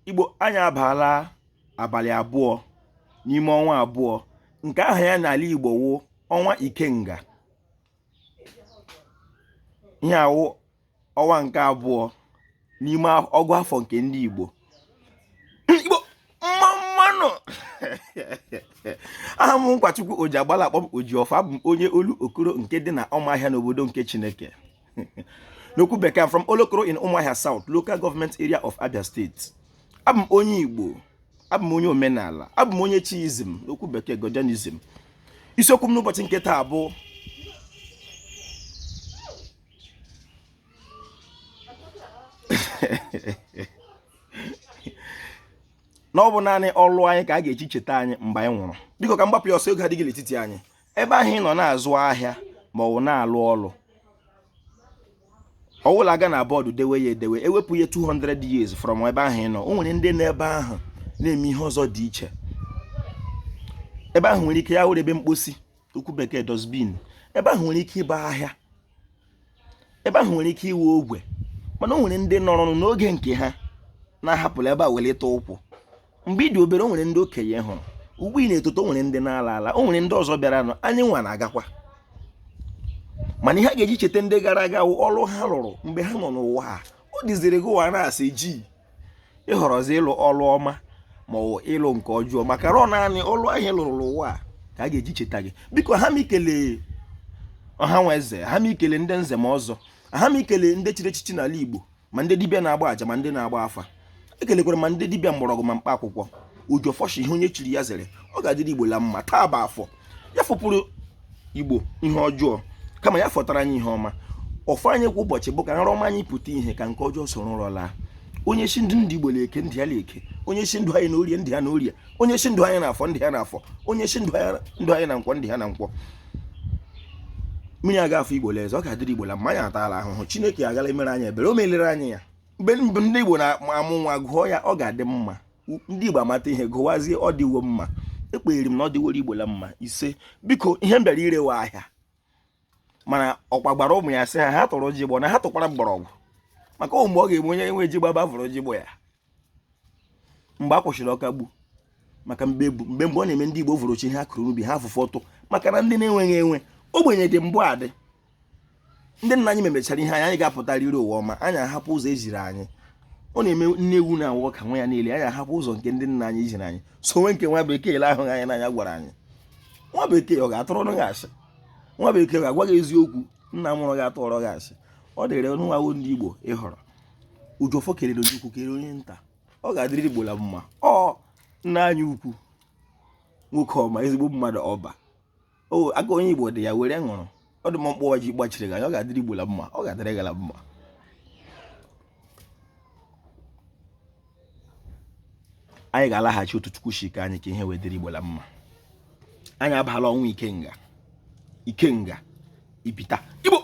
Igbo, anyị abaala abalị 2 n'ime ọnwa 2 nke aha ya n'ala Igbo wụ ọnwa Ikenga. Ihe a wụ ọnwa nke 2 n'ime ọgụ afọ nke ndị Igbo. Igbo mma mma nụ. Aha m Nkwachukwu Ojiagbala, akpọ m Ojiọfọ. Abụ m onye Olokoro nke dị na Ụmụahịa n'obodo nke Chineke. N'okwu bekee, from Olokoro in Umuahia South Local Government Area of Abia State. Abụ m onye Igbo, abụ m onye omenala, abụ m onye chiism, n'okwu bekee Godianism. Isiokwu m n'ụbọchị nke taa bụ na ọ bụ naanị ọlụ anyị ka a ga-eji cheta anyị mgbe anyị nwụrụ. Biko ka m gbapụ ya ọsọ, oge adịghị n'etiti anyị. Ebe ahụ ị nọ na-azụ ahịa ma ọ bụ na-alụ ọlụ, ọwụla aga na bọọdụ dewe ya edewe, ewepụ ya 200 years from ebe ahụ ị nọ, o nwere ndị n'ebe ahụ na-eme ihe ọzọ dị iche. Ebe ahụ nwere ike ya wụrụ ebe mkposi, okwu bekee dustbin. Ebe ahụ nwere ike ịbụ ahịa, ebe ahụ nwere ike ịwụ ogwe, mana o nwere ndị nọrọ n'oge nke ha na-ahapụla ebe a welite ụkwụ. Mgbe ị dị obere, o nwere ndị okenye hụrụ. Ugbu ị na-etoto, o nwere ndị na-ala ala, o nwere ndị ọzọ bịara nụ. Anyị nwa na-agakwa, mana ihe a ga-eji cheta ndị gara aga wụ ọrụ ha lụrụ mgbe ha nọ n'ụwa a. Ọ dịziri gị ụwa na-asị ji ịhọrọzi ịlụ ọrụ ọma ma ọ ịlụ nke ọjọọ, maka na ọ naanị ọrụ ahụ ị lụrụ n'ụwa a ka a ga-eji cheta gị. Biko, ha m ikele ọha nwa eze, ha m ikele ndị nze ma ọzọ, ha m ikele ndị chiri echichi n'ala Igbo, ma ndị dibịa na-agba aja, ma ndị na-agba afa. Ekelekwara ma ndị dibịa mgbọrọgwụ ma mkpa akwụkwọ. Ojiọfọ shi ihe onye chiri ya zere, ọ ga-adịrị Igbo la mma. Taa bụ afọ, ya fọpụrụ Igbo ihe ọjọọ, kama ya fọtara anyị ihe ọma. Ọfọ anyị kwa ụbọchị bụ ka nrọ ọma anyị pụta ihe, ka nke ọjọọ soro nrọ laa. Onye shi ndụ ndị Igbo na-eke, ndụ ya na-eke. Onye shi ndụ anyị na orie, ndụ ya na orie. Onye shi ndụ anyị na afọ, ndụ ya na afọ. Onye shi ndụ anyị na nkwọ, ndụ ya na nkwọ. Mmiri aga afọ Igbo eze, ọ ga-adịrị Igbo la mma. Anyị ataala ahụhụ, Chineke agala emere anyị ebere, o melere anyị ya. Mgbe ndị Igbo na-amụ nwa gụọ ya, ọ ga-adị mma. Ndị Igbo amata ihe gụwazie, ọ dịwo mma. Ekpegheri m na ọ dịworo Igbo la mma. Ise. Biko, ihe m bịara irewe ahịa, mana ọkwa gbara ụmụ ya sị ha ha tụrụ ji gbọ na ha tụkwara mgbọrọgwụ, maka ọ mgbe ọ ga-eme onye enwe ji gbaba vụrụ ji gbọ ya mgbe a kwụsịrị ọkagbu. Maka mgbe mgbe mgbe ọ na-eme ndị Igbo vụrụ chi ha kụrụ n'ubi ha afụfụ ọtụ, maka na ndị na-enweghị enwe ogbenye dị mbụ adị. Ndị nna anyị memechara ihe anyị, anyị ga-apụta riri ụwa ọma, anyị ahapụ ụzọ ejiri anyị. Ọ na-eme nne ewu na-awụ ọka nwa ya niile, anyị ahapụ ụzọ nke ndị nna anyị jiri anyị sowe nke nwa bekee ele ahụghị anyị n'anya gwara anyị. Nwa bekee ọ ga-atụrụ gị asị? Nwa bekee ọ ga-agwa gị eziokwu? Nna mụrụ gị atụrụ gị asị. Ọ dịrị nwa ndị Igbo ịhọrọ. Ojiọfọ kelere onye ukwu, kelere onye nta. Ọ ga-adịrị Igbo la mma. Ọ nna anyị ukwu, nwoke ọma, ezigbo mmadụ, ọba o aka onye Igbo dị ya were ṅụrụ ọ dị mkpọ ji gbachiri gị anya. Ọ ga-adịrị Igbo la mma, ọ ga-adịrị gị la mma. Anyị ga-alaghachi otu Chukwu si kee anyị ka ihe wee dịrị Igbo la mma. Anyị abala ọnwa Ikenga, Ikenga ibita Igbo.